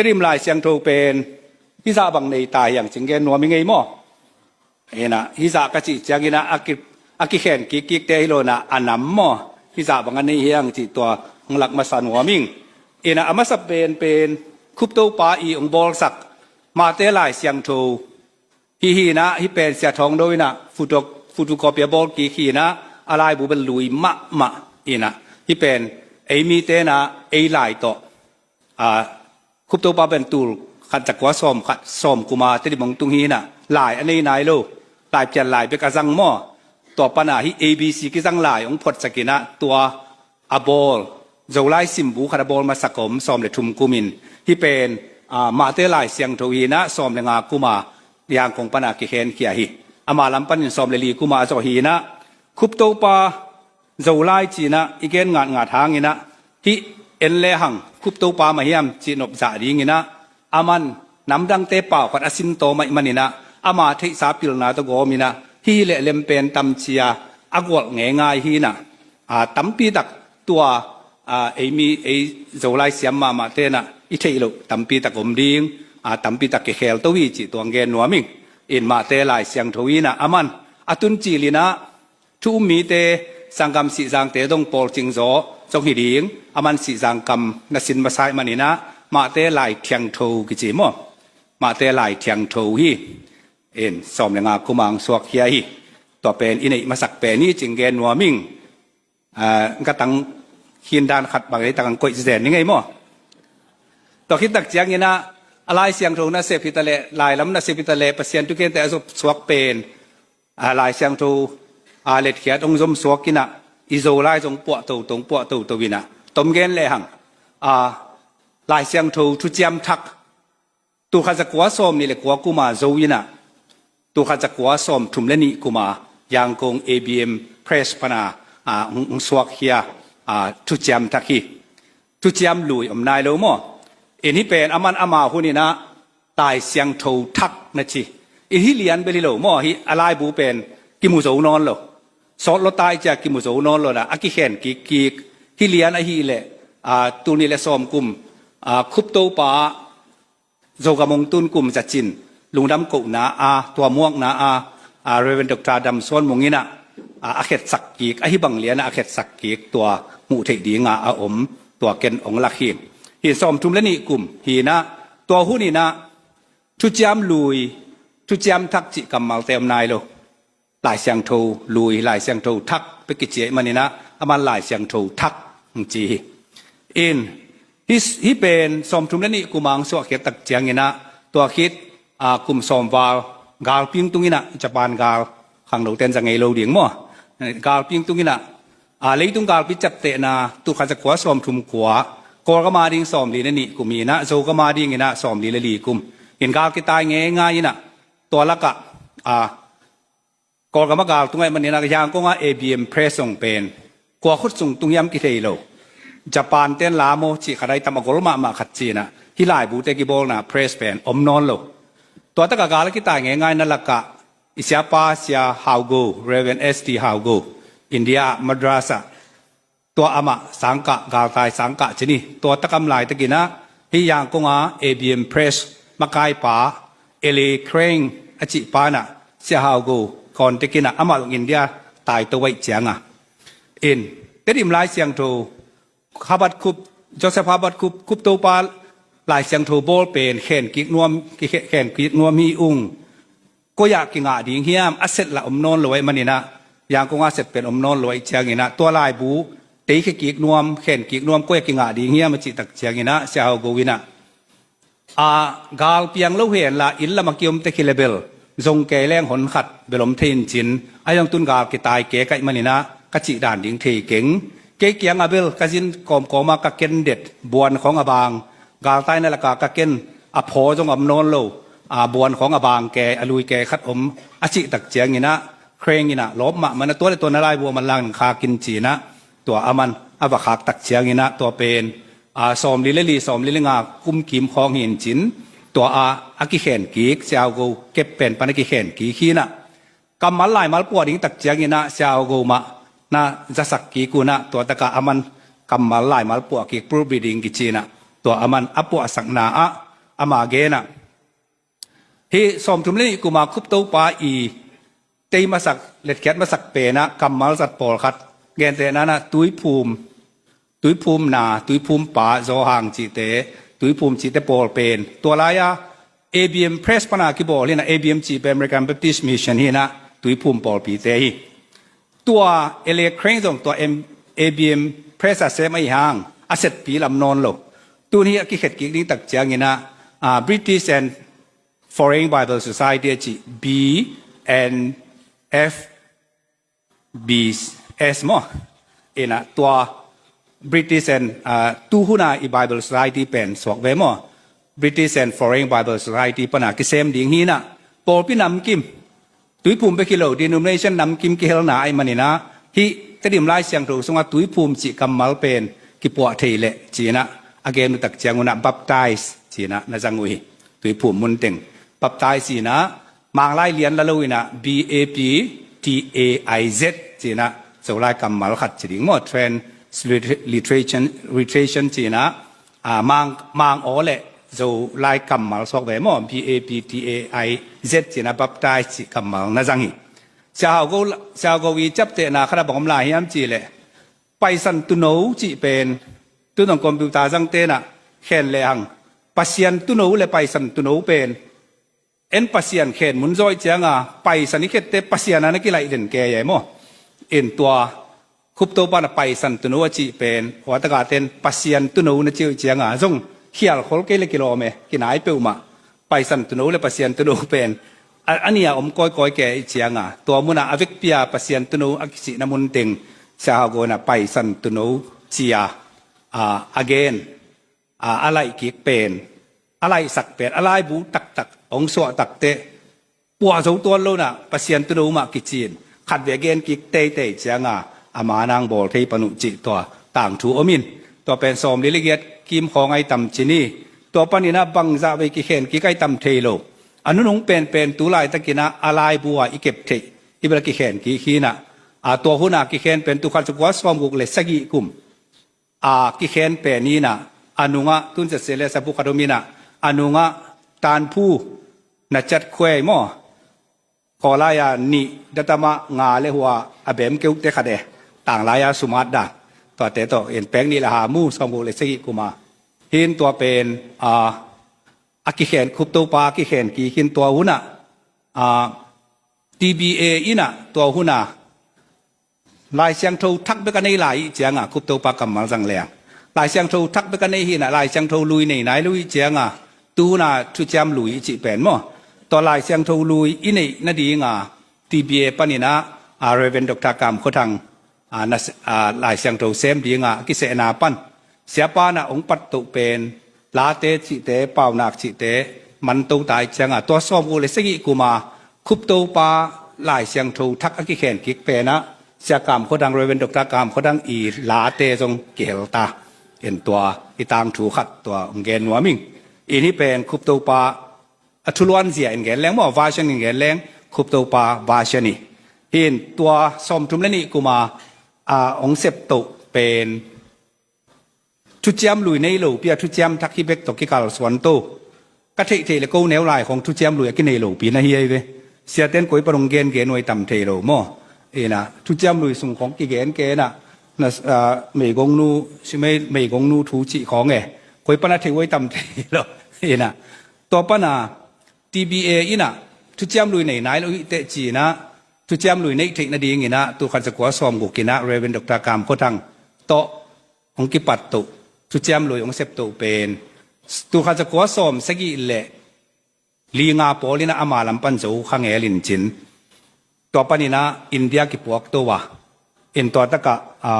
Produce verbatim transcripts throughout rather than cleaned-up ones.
Tedim Lai Siangtho pen hizah bang nei ta hiang cing gen nuam i ngei maw? Inah hizah ka cih cianginah a ki, a kikhen kikkikte hi lo inah a nam maw? Hizah bang a nei hiang cih tua hong lak masa nuam ing. Inah a masa penpen Khuptopa i hong bawlsak Mahte Lai Siangtho hi hi inah, hih pen Sia Thawng Do inah photo, photocopy a bawl kik hi inah, a laibu bel lui mahmah inah, hih pen ei mite inah ei lai tawh, a, Khuptopa pen tul khat za kua sawm khat sawm kuma Tedim hong tung hi inah, lai a nei nai lo, Laipian lai bek a zang maw? Tua pana hih A B C kizang lai hong photsak inah tua a bawl, Zolai simbu khat a bawl masak om sawm le thum kumin, hih pen, a, Mahte Lai Siangtho hi inah sawm le nga kuma Yangon pana kikhenkhia hi. Ama lam panin sawm le li kuma a zawh hi inah, Khuptopa Zolai ci inah i gen ngatngat hang inah, hih en le hang Khuptopa mah hiam cih nopzah ding inah, aman namdangte pau khat a sin tawm ahih man inah, ama theihsa pilna tawh gawm inah, hih leh lem pen tam ci a a gualh ngeingai hi inah, a, tampi tak tua, a, ei mi, ei Zolai siam mahmahte inah i theih loh tampi tak om ding, a, tampi tak kikhel to hi cih tua hong gen nuam ing. In Mahte Lai Siangtho inah aman a tun cil inah thu um mite, sanggam Sihzangte dong pawl cingzaw zong hi ding, aman Sihzang kam na sin masa ahih man inah Mahte Lai Thiangtho kici maw? Mahte Lai Thiangtho hi. In sawm le nga kuma hong suakkhia hi. Tua pen i neih masak pen hi cing gen nuam ing. A, ka tang khin dan khat bang ei tak hong koih zen ni ngei maw? Tua khit tak ciang inah a Lai Siangtho nasep hi ta leh, lai lam nasep hi ta leh, Pasian thukente a zop suak pen, a, Lai Siangtho, a, letkhiat hong zom suak inah, i Zolai zong puah toto, puah toto inah, tom gen le hang, a, Lai Siangtho thuciam thak tul khat za kua sawm nih le kua kuma zo inah, tul khat za kua sawm thum le nih kuma Yangon A B M Press pana, a, hong, hong suakkhia, a, thuciam thak hi. Thuciam lui om nai lo maw? In hih pen aman ama hun inah Lai Siangtho thak na ci. In hih lian bel hi lo maw? Hih a laibu pen kimu zo nawn lo. Sawt lua tai cia kimu zo nawn lo inah a kikhen kikkik. Hih lian ahih leh, a, tul nih le sawm kum, a, Khuptopa Zogam hong tun kum zacin lungdam kohna a, tua muakna a, a, Reverend Doctor Dam Suan Mung inah, a, a khetsak kik, ahi bang lianah a khetsak kik, tua hmuh theih dinga a om, tua ken hong lak hi. Hi sawm thum le nih kum hi inah, tua hun inah thuciam lui, thuciam thak cih kammalte om nai lo. Lai Siangtho lui, Lai Siangtho thak bek kici ahih man inah, aman Lai Siangtho thak hong ci hi. In, hih, hih pen sawm thum le nih kuma hong suahkhiat tak ciang inah, tua khit, a, kum sawm val, galpi hong tung inah, Japan gal, khangnote in za ngei lo ding maw? Galpi hong tung inah, a, leitung galpi ciaptehna, tul khat za kua sawm thum kua, Kawlgam a ding sawm li le nih kum inah, Zogam a ding inah sawm li le li kum. In gal kitai ngeingai inah, tua lakah, a, Kawlgam a gal tung ahih man inah Yangon a A B M Press zong pen kua khut sung tung hiam kithei lo. Japan ten la maw cih khat a i tam a gol mahmah khat ci inah, hih laibute kibawlna press pen om nawn lo. Tua takah gal a kitai ngeingaina lakah i siapa Sia Hau Go, Reverend S T Hau Go, India ah Madras ah, tua amah sangkah, galtai sangkah ci ni. Tua tak a om laitakin ah, hih Yangon a A B M Press makaipa Eli Crane a cihpa in ah Sia Hau Go contact in ah, amah zong India tai to ahih ciangin, in, Tedim Lai Siangtho, Habakkuk, Joseph Habakkuk, Khuptopa Lai Siangtho bawl pen khen kik nuam, khen kik nuam hi ung. Koi ah kingah ding hiam, a set lah om nawn lo ahih manin ah, Yangon a set pen om nawn lo ahih ciangin ah, tua laibu teikhia kik nuam, khen kik nuam, koi ah kingah ding hiam a cih tak ciangin ah, Sia Hau Go in ah, a, gal piang lo hen la, inn lam a kiom tek hi leh bel, zong kei leng hon khat bel om thei in cin, ahi zong tun gal kitai kek ahih manin ah, ka cih dan ding thei keng. Kei kiangah bel ka zin kawmkawm a ka ken det, buan khawng a bang, galtaina lak a ka ken a phaw zong om nawn lo, a, buan khawng a bang kei, a lui kei khat om, a cih tak ciangin ah, Crane in ah lawp mahmah in ah, tua leh tua na laibu a man lang khak in ci in ah, tua a man a va khak tak ciangin ah, tua pen, a, sawmli leh li, sawmli leh nga kum kim khawng hi in cin, tua a, a kikhen kik, Sia Hau Go kep pen pan a kikhen kik hi in ah, kammal laimal puah ding tak ciangin ah, Sia Hau Go mah na zasak kik un ah, tua tak ah a man kammal laimal puah kik, proofreading kici in ah, tua a man a puahsakna ah, ama genah. Hih sawmthum le nih kuma Khuptopa i tei masak, letkhiat masak penah kammal zat pawlkhat, gentehna nah Tuiphum, Tuiphum na, Tuiphum pa, Zawhang cihte, Tuiphum cihte pawl pen tua lai-a A B M Press pana kibawl hinah, A B M cih pen American Baptist Mission hinah, Tuiphum pawlpite hi. Tua L A Crane zong tua M-, A B M Press a sem ahi hang a setpi lam nawn lo. Tun hi a kikhet kik ding tak cianginah, ah, British and Foreign Bible Society a cih, B and F B S maw? Inah tua British and, ah, tuhuna i Bible Society pen suak ve maw? British and Foreign Bible Society pana kisem ding hinah pawlpi namkim, Tuiphum bek hi lo, denomination namkim kihelna ahi maninah hih Tedim Lai Siangtho sungah Tuiphum cih kammal pen kipuah thei leh cinah a gen uh tak ciangunah baptize cinah na zang uh hi. Tuiphum munteng baptize cinah Manglai lian la lo inah B A P T A I Z cinah Zolai kammal khat ci ding maw? Transliteration, literation cinah, ah, Mang, Mang aw le Zolai kammal suak ve maw? B A P T A I Z cinah baptize cih kammal na zang hi. Sia Hau Go, Sia Hau Go i ciaptehna khatah bang om lai hiam cih leh Paisan Tuuno cih pen, tun zong computer zang tenah khen lehang Pasian Tuuno le Paisan Tuuno pen en Pasian khen mun zawh cianga Paisan i khette Pasian a na kilaih den kei e maw? In tua Khuptopa na Paisan Tuuno a cih pen, hua taka ten Pasian Tuuno na cih uh cianga zong khial khol kei le kilawm e, kinai peuhmah. Paisan Tuuno le Pasian Tuuno pen a, a nia om kawikawi kei i cianga tua munah a vekpia Pasian Tuuno a kicihna munteng Sia Hau Go na Paisan Tuuno cia, a, a gen, a, a laih kik pen, a laihsak pen, a laibu taktak hong suah takteh puah zo tuan lonah Pasian Tuuno mah kicin khatvei a gen kik teitei cianga ama nang bawl thei pan uh cih tua tangthu om in. Tua pen sawmli le giat kim khawng ahi tam ci ni. Tua paninah bangzah vei kikhen kik ahi tam thei lo. A nunung penpen tu laitakinah a laibu a i kep theih hi bel a kikhen kik hinah, a, tua huna kikhen pen tul khat za kua sawmguk le sagih kum a kikhen pen inah, a nungah tun zet se le sabu khat om inah, a nungah Tanphu na cat khuei maw? Kawlai-a nih, datama nga le hua a bem keuhte khat e, tanglai-a sumat dan. Tuate tawh in pek nih le ha mu sawmguk le sagih kuma. Hin tua pen, a, a kikhen Khuptopa a kikhen kik hin tua hunah, a, T B A inah tua hunah Lai Siangtho thak bek a nei lai ih cianga Khuptopa kammal zang leng. Lai Siangtho thak bek a nei hinah Lai Siangtho lui nei nai lo ih cianga tuhuna thuciam lui i cih pen maw? Tua Lai Siangtho lui i neih nadinga T B A paninah, a, Reverend Doctor Kam Khua Thang, a, na, a, Lai Siangtho sem dinga a kisehna pan Siapa na hong pattoh pen Late cihte, Paunak cihte manto tai cianga tua sawmguk le sagih kuma Khuptopa Lai Siangtho thak a kikhen kik penah Sia Kam Khua Thang, Reverend Doctor Kam Khua Thang i Late zong kihel ta. In tua i tangthu khat tua hong gen nuam ing. In hih pen Khuptopa a thuluanzia in gen leng maw, version in gen leng Khuptopa version hi. Hin tua sawmthum le nih kuma, a, hong septoh pen thuciam lui nei lopi a thuciam thak hi bek tawh kikalsuan to. Ka theihtheih le ko neu lai khong thuciam lui a kinei lopi na hi ahi ve. Siaten koi pan hong gengen uh ahi tam thei lo maw? Inah thuciam lui sung khong kigen kenah na, a, meigongnu, si mei, meigongnu thu cih khong e. Koi pan a thei uh ahi tam thei lo. Inah tua pana T B A inah thuciam lui nei nai lo hih teh cinah thuciam lui neih theih nadinginah tul khat za kua sawmguk inah Reverend Doctor Kam Khua Thang tawh hong kipattoh, thuciam lui hong septoh pen tul khat za kua sawm sagih le li nga pawl inah ama lam pan zo kha ngel in cin. Tua paninah India kipuak to a, in tua takah, a,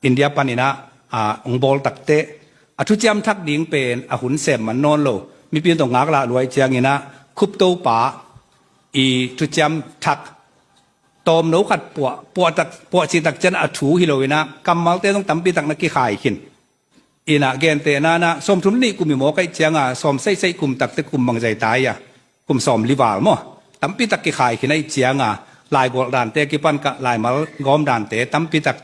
India paninah, a, hong bawl takteh a thuciam thak ding pen a hun sem man nawn lo. Mipi in tawh ngaklah luai cianginah Khuptopa i thuciam thak tawmno khat puah, puah tak, puah cih tak cian a thu hi loinah kammalte zong tampi tak na kikhai khin. Inah gentehna nah sawmthum nih kum i mawk aih cianga sawm seihseih kum takte kum bangzai tai a, kum sawmli val maw? Tampi tak kikhai khin aih cianga laigualh dante kipan kah laimal gawm dante tampi tak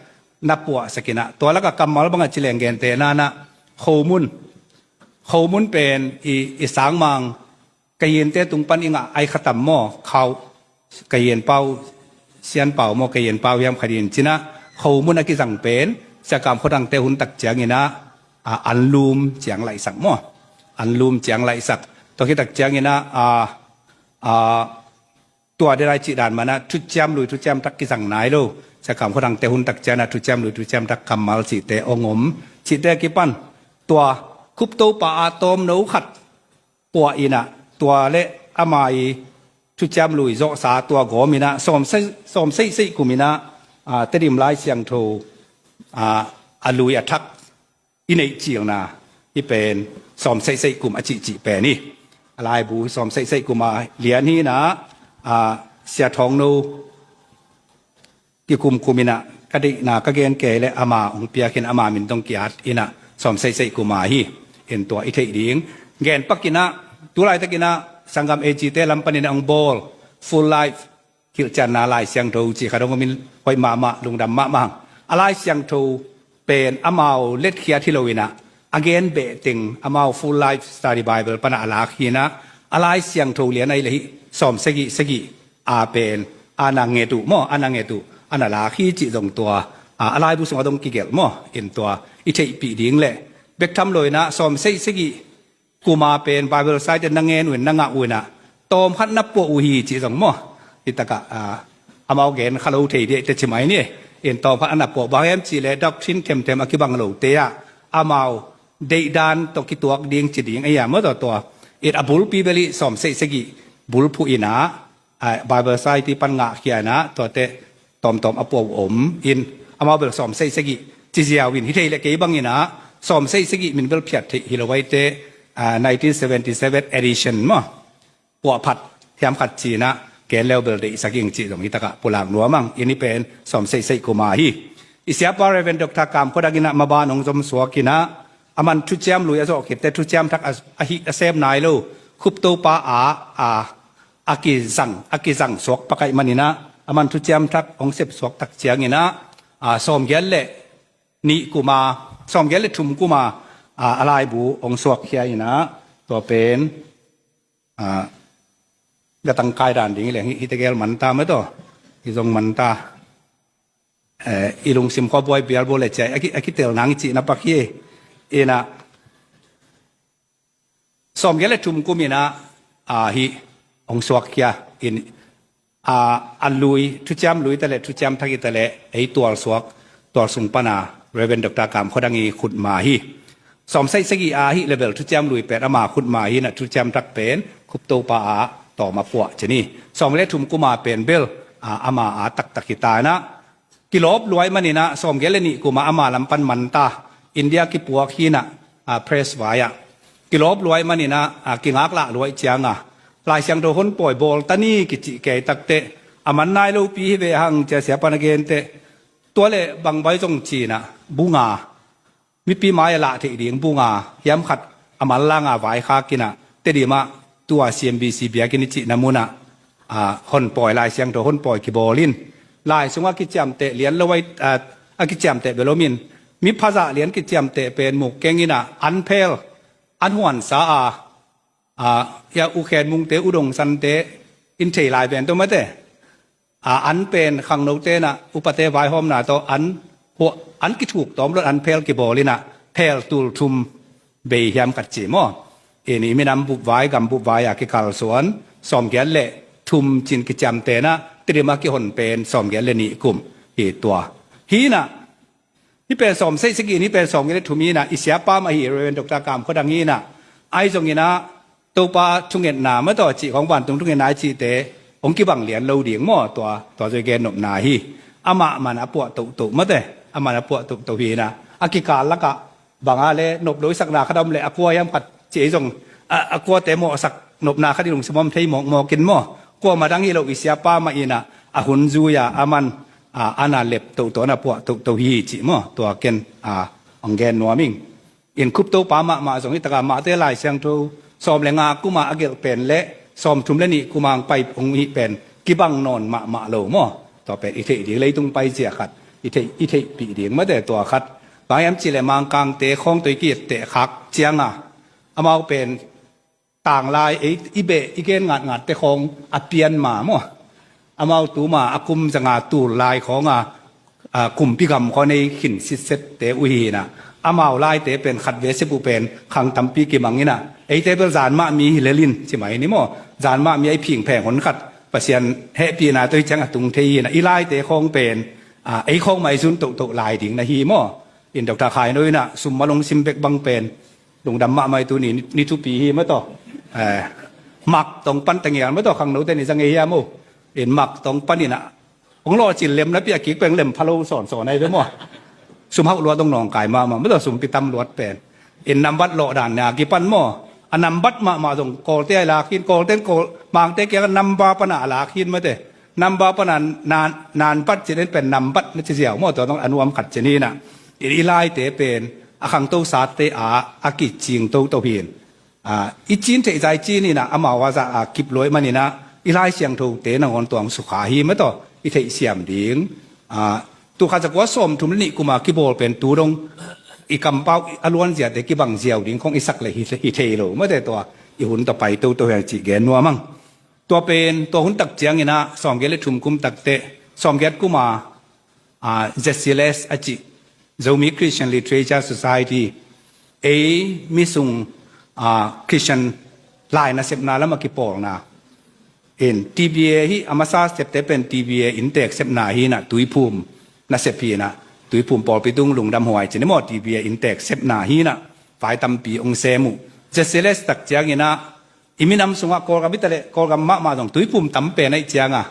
na puahsak inah tua lakah kammal bangah ci leng gentehna nah khomun, Khomun pen i, i sangmang Kayinte tung pan i ngah ai khatam maw, khau Kayin pau, Sian pau maw, Kayin pau hiam khat in cinah khomun a kizang pen Sia Kam Khua Dangte hun tak cianginah a, anlum ciang laihsak maw, anlum ciang laihsak. Tua khit tak cianginah a, a, tua denai cih dan manah thuciam lui thuciam thak kizang nai lo. Sia Kam Khua Dangte hun tak cianah thuciam lui thuciam thak kammal cihte ong om. Cihte kipan tua Khuptopa a tawmno khat puah inah tua le ama i thuciam lui zawhsa tua gawm inah sawm seihseih kum inah a, Tedim Lai Siangtho a, a lui a thak i neih cilna hi pen sawm seihseih kum a cihcih pen hi. A laibu sawm seihseih kum a lian hi inah a, Sia Thawngno kikumkum inah ka deihna ka gen kei le ama hong piak in ama min dong ki-at inah sawm seihseih kum a hi. In tua i theih ding gen pak inah tulaitak inah sanggam A G te lam panin hong bawl Full Life hilhcianna Lai Siangtho cih khat hong om in hoih mahmah, lungdam mahmah. A Lai Siangtho pen amau letkhiat hi lo inah a gen behteng amau Full Life Study Bible panah a lak hi inah a Lai Siangtho lian ahi le hih sawm sagih sagih a pen a na nget uh maw, a na nget uh a na lak hi cih zong tua a, a laibu sungah dong kigelh maw. In tua i theihpih ding le bek tham lo inah sawm sagih sagih kum a pen Bible site na ngen uh in na ngah uh inah tawm khat na puah uh hi cih zong maw. Hi takah a, amau gen kha lo thei dih te ci mai ni. In tawm khat a na puah bang hiam cih le doctrine themthem a kibang lote ah amau deihdan tawh kituak ding ci ding a hiam maw tua tua. It a bulpi bel i sawm sagih sagih bulphuh inah a, Bible Society pan ngahkhia inah tuate tawmtawm a puah uh om in amau bel sawm sagih sagih ci ziau in hi thei le kei bang inah sawm sagih sagih min bel phiat theih hi lo aite a, nineteen seventy seven edition maw puahphat hiam khat ci inah gen leu bel deihsak ing cih zong hi takah pulak nuam ang. In hi pen sawm sagih sagih kum a hi. I siapa Reverend Doctor Kam Khua Dang inah maban hong zom suak inah a man thuciam lui a zawh khitte thuciam thak a, a hih a sem nai lo Khuptopa a, a, a kizang, a kizang suak pakaih man inah a man thuciam thak hong sep suak tak ciang inah a, sawmgiat le nih kum a, sawmgiat le thum kum a a, a laibu hong suakkhia inah tua pen a, gatang kai dan ding i leng hi, hi tegel man ta mah tawh i zong man ta. Eh, i lungsim khua buai bial bo le ciai a ki, a kitel nang i cihna pak hi. Inah sawmgiat le thum kum inah a, hi hong suakkhia in a, a lui thuciam lui ta le thuciam thak i ta le ei tual suak tual sung pana Reverend Doctor Kam Khua Dang i khutma hi. Sawm sagih sagih a hi le bel thuciam lui pen ama khutma hi inah thuciam thak pen Khuptopa a tawm a puah ci ni. Sawm le thum kum a pen bel a, ama a taktak hi ta inah kilawp luai man inah sawmgiat le nih kum a ama lam pan man ta India kipuak hi inah a, press vai ah kilawp luai man inah a, kingaklah luai ciang a Lai Siangtho hon pawi bawl ta ni kicih kei takteh a man nai lopi hi ve hang cia siapa na genteh tua le bang vai zong ci inah bu nga mipi mai a lah theih ding bu nga hiam khat a manlang a vaikhak inah Tedim ah tua C M B C biakinn i cihna munah a, hon pawi Lai Siangtho hon pawi kibawl in lai sungah a kiciamteh lian lo a, a, a kiciamteh bel om in mi phazah lian kiciamteh pen muk keng inah an phel an huansa a, a, ia U Khen Mungte U Dong Sante in thei lai ven tawh mate a, an pen khangnote inah upate vaihawmna tawh an, an kithuk tawm lo in an phel kibawl inah phel tul thum bei hiam khat ci maw. In i minam bup vai gam bup vai a kikalsuan sawmgiat le thum cin kiciamteh inah Tedim a kihon pen sawmgiat le nih kum hi tua. Hi inah hi pen sawm sagih sagih hi pen sawmgiat le thum hi inah i siapa mah hi Reverend Doctor Kam Khua Dang hi inah ai zong inah Topa thungetna mah tawh cih khawng vantung thungetna i cihte hong kibang lian lo ding maw tua, tua zoi gen nopna hi. Amah man a puah tohtoh mate, amah man a puah tohtoh hi inah a kikal lakah banga le nop lo i sakna khat a om le a kua hiam khat ci ei zong a, a kuate mawhsak nopna khat i lungsim om thei mawkmawk in maw. Kuamah dang hi lo i siapa mah inah a hun zui a a man a, a na lep tohtoh a na puah tohtoh hi cih maw tua ken a, hong gen nuam ing. In Khuptopa mahmah zong hi takah mahte Lai Siangtho sawm le nga kum a a gelh pen le sawm thum le nih kum a hong pai hong hih pen kibang nawn mahmah lo maw. Tua pen i theih ding leitung pai zia khat i theih, i theihpih ding mate tua khat. Bang hiam cih le Mangkangte khawng tawh i ki-etteh khak ciang a Amau pen tanglai ei i beh i gen ngatngat te khawng a pian ma maw? Amau tuma a kum zanga tul lai khawnga a, kumpi gam khaw nei khin sitsette uh hi inah, amau laite pen khat ve sep uh pen khang tampi kimang inah, eite bel zan mah mi hi lelin ci mai ni maw? Zan mah mi a i phingpheng hon khat Pasian hehpihna tawh hi ciang a tung thei hi inah, i laite khawng pen a, ei khawng mah i zun tohtoh lai ding na hi maw? In Doctor Khai No inah sum malong sim bek bang pen lungdam mahmah i tuni ni thupi hi maw taw? Eh, mak tong pan tangial maw taw, khangnote ni zang ei hiam uh? In mak tong pan inah hong lawh cil lem napi a kik peng lem phalo sawnsawn ai ve maw? Sum hauh luat dong nawngkai mahmah maw taw, sumpi tam luat pen. In nambat lawh dan nia kipan maw? A nambat mahmah zong Kawlte ai lak hin, Kawlte in Kawl, Mangte kiang a namba pana a lak hin mate. Namba pana nan, nanbat cin en pen nambat na ci ziau maw? Tua dong a nuam khat cin hinah. In i laite pen a khangto sate a, a kicing toto hin. A, i cin theih zai cin inah amau a zah a kip luai man inah i Lai Siangthote nangawn tuang sukha hi mataw i theihsiam ding. A, tul khat za kua sawm thum le nih kuma kibawl pen tu dong i kampau a luanziate kibang ziau ding khong i sak le hi, hi thei lo mate, tua i hun tawh pai toto hiang cih gen nuam ang. Tua pen tua hun tak ciang inah sawmgiat le thum kum takteh, sawmgiat kuma a, Z C L S a cih, Zomi Christian Literature Society, ei misung a, Christian lai nasepna lam a kipawlna in T B A hi, a masa septe pen T B A inntek sepna hi inah, Tuiphum nasep hi inah, Tuiphum pawlpi tung lungdam huai cin i maw, T B A inntek sepna hi inah, vai tampi hong sem uh. Z C L S tak ciang inah i minam sungah Kawlgam i ta leh Kawlgam mahmah zong Tuiphum tam pen aih cianga,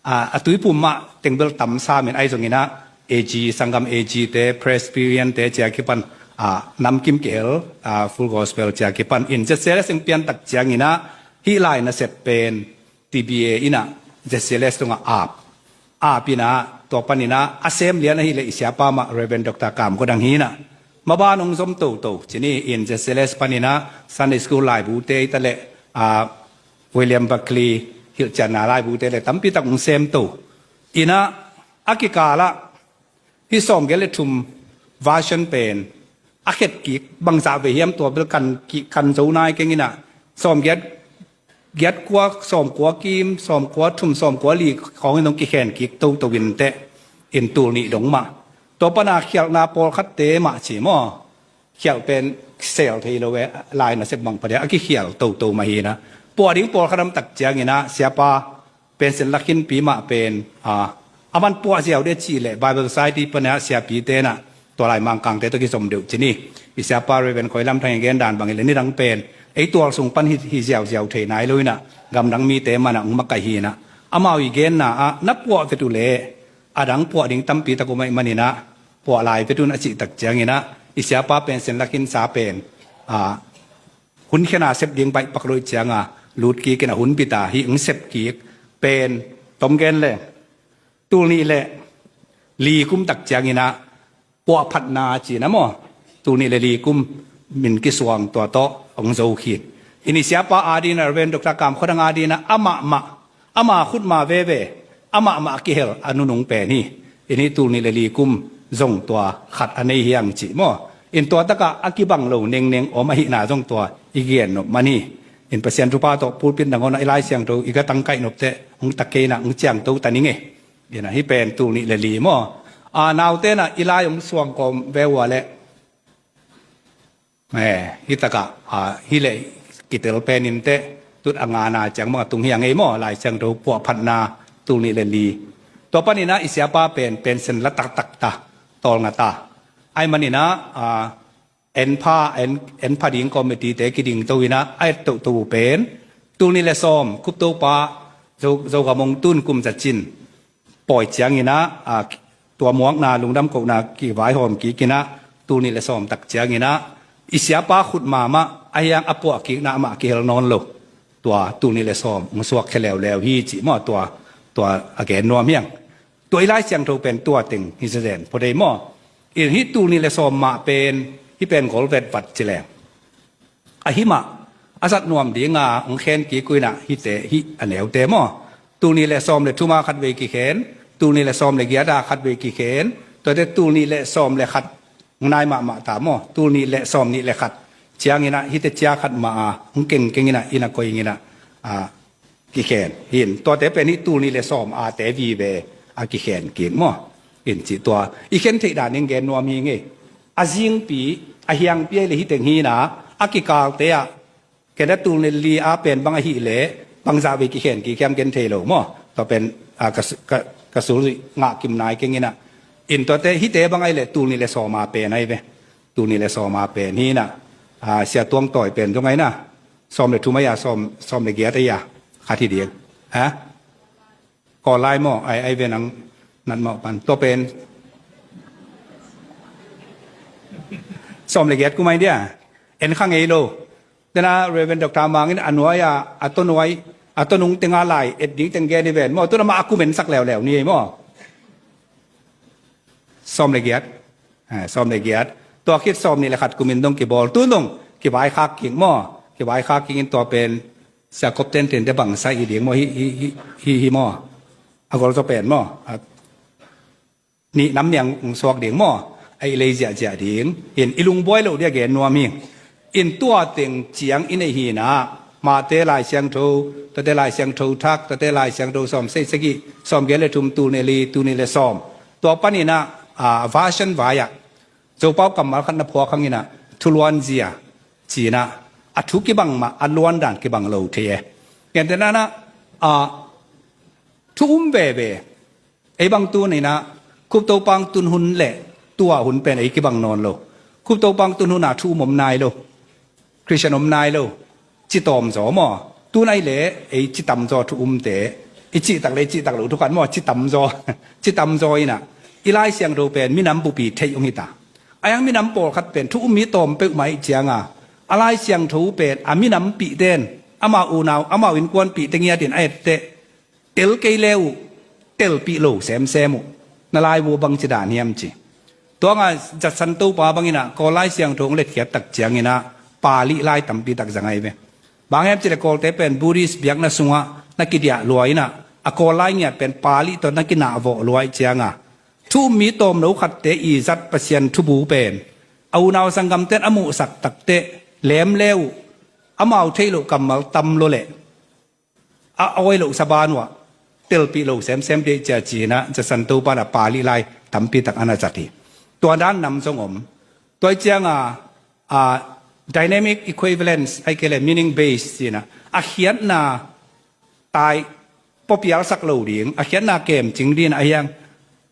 a, a Tuiphum mah tengbel tam samin aih zong inah, A G, Sanggam A G te, Presbyterian te cia kipan, a, namkim kihel, a, Full Gospel cia kipan in Z C L S eng pian tak ciang inah, hih lai nasep pen T B A inah Z C L S tungah ap, ap inah, tua pan inah a sem lian ahih leh i siapa mah Reverend Doctor Kam Khuadang hi inah, maban hong zom toto cin hi in Z C L S pan inah Sunday School laibute i ta leh, a, William Barclay hilhcianna laibute le tampi tak hong sem to. Inah a kikalah hih sawmgiat le thum version pen a khet kik bangzah ve hiam, tua bel kan kik, kan zo nai keng inah, sawmgiat, giat kua, sawmkua kim, sawmkua thum, sawmkua li khawng in hong kikhen kik toto inteh, in tul nih dong mah. Tua pana khialhna pawlkhatte mah ci maw? Khialh pen sel thei lo e, lai nasep bang pha dia a kikhial toto mah hi inah. Puah ding pawlkhat om tak ciang inah siapa Pensen lakhinpi mah pen, a, a man puah ziau deh cih leh Bible Society pana siapi tenah tua lai Mangkangte tawh kizom deuh cin hi. I siapa Reverend Khoi Lam Thang i gen dan bang hi leh nidang pen ei tual sung pan hi, hi ziauziau thei nai lo inah, gamdang mite manah hong makaih hi inah, amau i genna ah na puah vet uh leh a dang puah ding tampi tak om ahih man inah, puah lai vet un a cih tak ciang inah i siapa Pensen lakhinsa pen, a, hun khena sep ding baihpak lo ih cianga lut kik inah hun bita hih hong sep kik pen tom gen le tul nih le li kum tak ciang inah puahphatna ci na maw? Tul nih le li kum min kisuang tua tawh hong zo khin. In i siapa adinah Reverend Doctor Kam Khuadang adinah amah mah, ama khutma veve, amah mah a kihel a nunung pen hi. In hih tul nih le li kum zong tua khat a nei hiang cih maw? In tua takah a kibang lo nengneng om ahihna zong tua i gen nop man hi. In Pasian thupha tawh pulpit nangawnah i Lai Siangtho i ga tangkaih nopteh hong tak kei inah hong ciangto ta ning e. Inah hih pen tul nih le li maw? A, nautenah i lai hong suang kawm ve ua leh, eh, hih takah, a, hih leh kitel pen inteh, tut a ngana ciang bang a tung hiang ei maw? Lai Siangtho puahphatna tul nih le li. Tua pan inah i siapa pen pensen la taktak ta, tawlnga ta. Ahih man inah, a, en pha, en, en pha ding committee te kiding to inah a et toto uh pen tul nih le sawm Khup Topa Zo, Zogam hong tun kum za cin pawi ciang inah, a, tua muakna lungdam kohna kivaihawm kik inah tul nih le sawm tak ciang inah i siapa khutma mah a hiang a puah kikna amah kihel nawn lo. Tua tul nih le sawm hong suak khia leuleu hi cih maw? Tua, tua a gen nuam hiang. Tua i Lai Siangtho pen tua teng hi zenzen phaw dei maw? In hih tul nih le sawm mah pen hih pen gol vetvat ci leng, a hih mah a zat nuam dinga hong khen kik uh inah hihte hih a neute maw? Tul nih le sawm le thuma khatvei kikhen, tul nih le sawm le giata khatvei kikhen, tuate tul nih le sawm le khat nai mahmah ta maw? Tul nih le sawm nih le khat Ciangin ah hihte cia khat mah a hong kengkeng in ah inn a koi ing in ah, a, kikhen hi in. Tuate pen hih tul nih le sawm a te vive a kikhen kik maw. In cih tua i khen theih dan in gen nuam hi ing ei. A zingpi, a hiangpi ahih leh hih teng hi in ah, a kikalte ah ken a tul nih le li a pen bang ahih leh bangzah vei kikhen kik hiam gen thei lo maw. Tua pen, a, ka, ka, ka sulzuih ngah kim nai keng in ah. In tuate hihte bang ahih leh tul nih le sawm a pen ahi ve. Tul nih le sawm a pen hi in ah, a, Sia Tuang Tawi pen zong ahi na. Sawm le thum ahi a, sawm, sawm le giat ahi a, khat hi ding. Ha? Kawl lai maw, ai, ai ve nang nat mawh pan. Tua pen sawm le giat kum ahi dia. En kha ngei lo. Tena Reverend Doctor Mang in a nuai a, a tawnuai, a tawnuai teng a lai et ding teng gen hi ven maw. Tuna mah a kum en sak leuleu ni ei maw. Sawm le giat. A, sawm le giat. Tua khit sawm nih le khat kum in dong kibawl. Tu dong kivaikhak kik maw. Kivaikhak kik in tua pen Sia Kop Ten Ten te bangsa hi ding maw, hi, hi, hi, hi, hi maw. A gol zaw pen maw. A, nih nam niang hong suak ding maw. A i lei ziahziah ding. In i lungbuai loh dia gen nuam hi. In tua teng ciang i neih hi in ah, Mate Lai Siangtho, tuate Lai Siangtho Thak, tuate Lai Siangtho sawm, sei sagih, sawm giat le thum, tul nih le li, tul nih le sawm. Tua pan in ah, a, version vai ah Zopau kammal khat na phuak hang in ah, thuluanzia ci in ah, a thu kibang mah, a luan dan kibang lo thei e. Gentehna in ah, a, thu um veve. Ei bang tu ni in ah, Khup Topa hong tun hun le tua hun pen ei kibang nawn lo. Khup Topa hong tun hun a thu um om nai lo. Khristian om nai lo. Ci tawm zaw maw. Tun ahi leh ei ci tam zaw thu umte. I cih tak le i cih tak lo thu khat maw, ci tam zaw. Ci tam zaw in ah, i Lai Siangtho pen minam bupi theih hong hi ta. A hiang minam pawlkhat pen thu um mi tawm peuhmah ih ciang a, a Lai Siangtho pen a minampihte in, amau unau, amau innkuanpihte ngiatin a etteh, tel kei le uh, telpih lo semsem uh. Na laibu bangci dan hiam ci. Tua nga Judson Topa bang in ah Kawl Lai Siangtho hong letkhiat tak ciang in ah Pali lai tampi tak zang ahi ve. Bang hiam cih leh Kawlte pen Buddhist biakna sungah na kidiah lua in ah, a Kawl lai ngiat pen Pali tawh na kinahvawh lua ih ciang a, thu um mi tawmno khatte i zat Pasian thubu pen a unau sanggamte in a muhsak takteh lem le uh, amau theih loh kammal tam lua leh a awi loh saban uh ah telpih lo semsem dih cia ci in ah Judson Topa in ah Pali lai tampi tak a na zat hi. Tua dan nam zong om. Tua ih ciang a, a, dynamic equivalence, ahih kei leh meaning base ci in ah, a khiatna tai, pawpialsak lo ding, a khiatna kemcing ding in ah, a hiang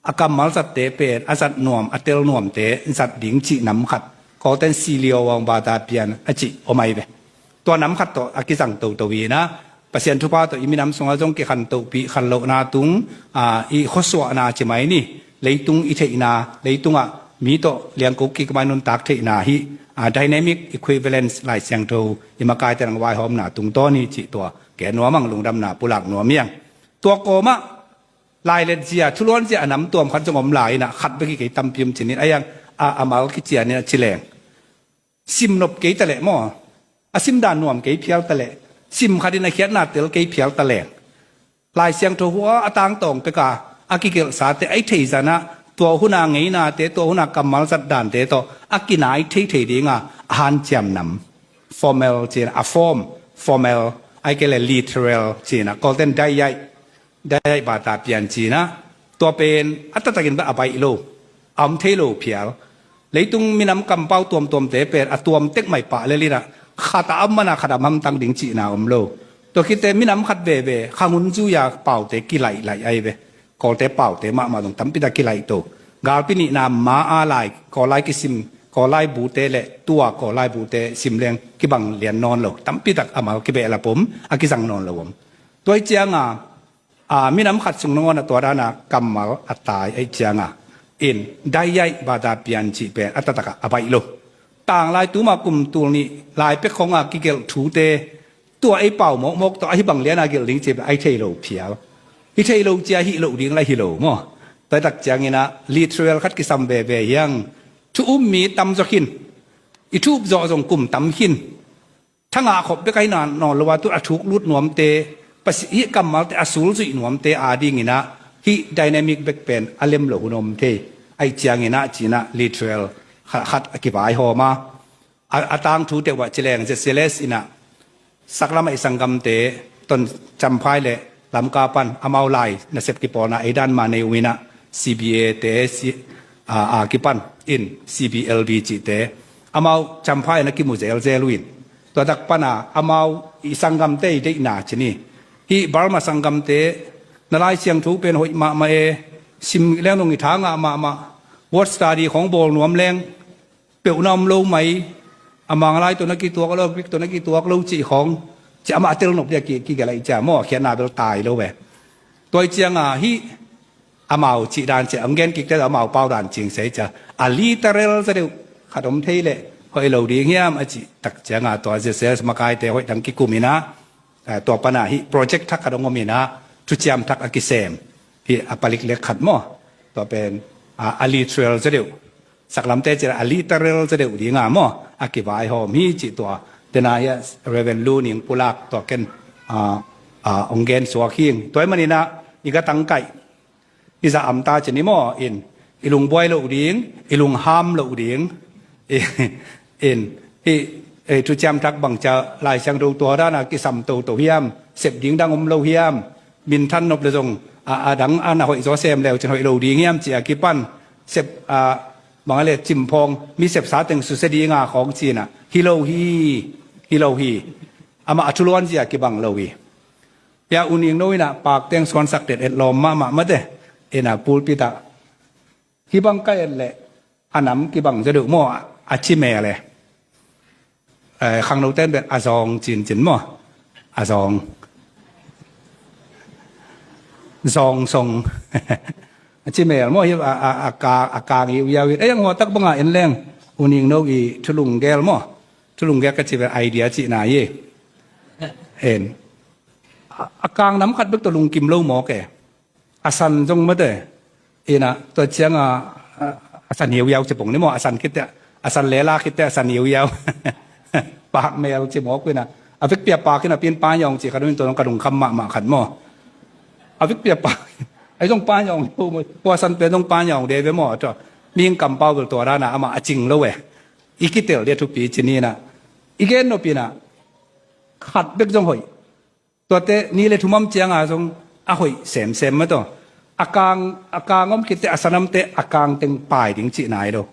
a kammal zatte pen a zat nuam, a tel nuamte zat ding cih nam khat. Kawlten silio ang bata pian a cih om ahi ve. Tua nam khat tawh a kizang toto hi in ah, Pasian thupha tawh i minam sungah zong kikhantohpih, khanlohna tung, a, i khuasuahna ci mai ni, leitung i theihna, leitungah mi tawh liangko kik mai nuntak theihna hi, a, dynamic equivalence Lai Siangtho i makaite in hong vaihawmna tungtawn hi cih tua gen nuam ang, lungdamna pulak nuam hi ang. Tua kawmah lailet zia, thuluan zia a nam tuam khat zong om lai in ah, khat bek hi kei, tampi om cin in, a hiang a, a mal kician in a ci leng, sim nop kei ta leh maw, a sim dan nuam kei phial ta leh, sim khat in a khiatna tel kei phial ta leng, Lai Siangtho hua a tangtawng pek a, a kigelhsate a i theih zan ah, tua hun a ngeinate, tua hun a kammal zat dante tawh a kinai theithei ding a, a hanciam nam. Formal ci in ah, a form, formal, ahih kei leh literal ci in ah, Kawlten daiyaih, daiyaih bata pian ci in ah, tua pen a taktakin bek a baih lo, a om thei lo phial. Leitung minam kampau tuamtuamte pen a tuam tek mai pah lel in ah, khat a om man a khat a hamtang ding cihna om lo. Tua khitte minam khat veve khang hun zui a paute kilaihlaih ahi ve. Kawlte paute mahmah zong tampi tak kilaih to. Galpi nihna ma a lai, Kawl lai kisim, Kawl lai bute le tua Kawl lai bute sim leng kibang lian nawn lo. Tampi tak a mal kibehlap om, a kizang nawn lo om. Tua ih ciang a, a, minam khat sung nangawn a tua dan a kammal a tai ahih ciang a, in, daiyaih bata pian cih pen a taktak a a baih lo. Tanglai tuma kum tul nih lai pek khong a kigelh thute, tua ei pau mawkmawk tawh a hi bang lian a gelh ding cih pen a hi thei lo phial. Hi thei lo cia hih loh ding la hi lo maw. Tua ih tak ciang in ah literal khat kisam veve hi ang. Thu um mi tam zaw khin. I thu up zawh zong kum tam khin. Thangah khop bek ahi nawn lo a, tu a thuk lut nuamte, Pasi-, hih kammalte a sulzuih nuamte ading in ah hih dynamic bek pen a lem lo hun om thei. Ahih ciang in ah ci in ah literal kha-, khat a kivaihawm a. A, a tangthu teuh ah ci leng Z C L S in ah saklam ah i sanggamte Ton Champhai le Lamka pan amau lai nasep kipawlna ei dan mah nei uh in ah C B A te, C, a, a kipan in C B L B cihte amau Champhai na kimu zelzel uh in, tua tak pan a amau i sanggamte i deihna ci ni. Hih Burma sanggamte na Lai Siangtho pen hoih mahmah e, sim leng nong i tha ngah mahmah, word study khong bawl nuam leng peuhna om lo mai, a Manglai tawh na kituak lo, Greek tawh na kituak lo cih khong, ci amah a tel nop dia ki, kigelh ahi cia maw, khiatna bel tai lo ve. Tua ih cianga hih amau cih dan cia, ang gen kikte amau pau dan cing sei cia, a literal za deuh khat om thei leh hoih lo ding hiam a cih tak cianga tua Z C L S makaite hoih dang kikum in ah, eh, tua pana hih project thak khat hong om in ah, thuciam thak a kisem, hih a palik lek khat maw, tua pen, a, a literal za deuh, saklamte cih a literal za deuh dinga maw, a kivaihawm hi cih tua. Tena hia Reverend Lu Ning Pulak tua ken, a, a, hong gen suak hing. Tua ih manin ah i ga tangkaih i za am ta ci ni maw, in i lungbuai loh ding, i lungham loh ding, i, in i, i thuciam thak bang cia Lai Siangtho tua dana kisam toto hiam, sep ding dang om lo hiam, minthan nop le zong a, a dang a na hoih zaw sem leu cin hoih lo ding hiam ci a kipan, sep a bang a le cimphawng mi sepsa teng susia dinga khawng cina hi lo hi, hi lo hi. Amah a thuluan zia kibang lo hi. Pia U Ning No in ah pakteng suansak det et lawm mahmah mate. In ah pulpit ah hih bang ka et leh a nam kibang zaw deuh maw, a ci mel e. Eh, khangno ten pen a zawng cincin maw, a zawng, zawng song. A ci mel maw, hi a, a, a ka, a kang i uiau hi. Ei ang huatak banga en leng U Ning No i thulunggel maw, thulunggel ka ci pen idea cihna hi. En a, a kang nam khat bek tawh lungkim lo mawk e. A san zong mate. In ah tua cianga, a, a san hiauhiau ci pong ni maw, a san khitte, a san lela khitte a san hiauhiau. Pakmel ci mawk uh in ah, a vekpi a pak in ah pin panyawng ci khat om in tua zong ka lungkham mahmah khat maw. A vekpi a pak, a zong panyawng lo maw, tua san pen zong panyawng de ve maw, tua mihing kampau bel tua dana amah a cing lo e. I kitel dia thupi ci ni in ah, i gen nop in ah khat bek zong hoih. Tuate ni le thumam cianga zong a hoih semsem mataw. A kang, a kang om khitte a sanamte a kang teng pai ding cihna hi lo.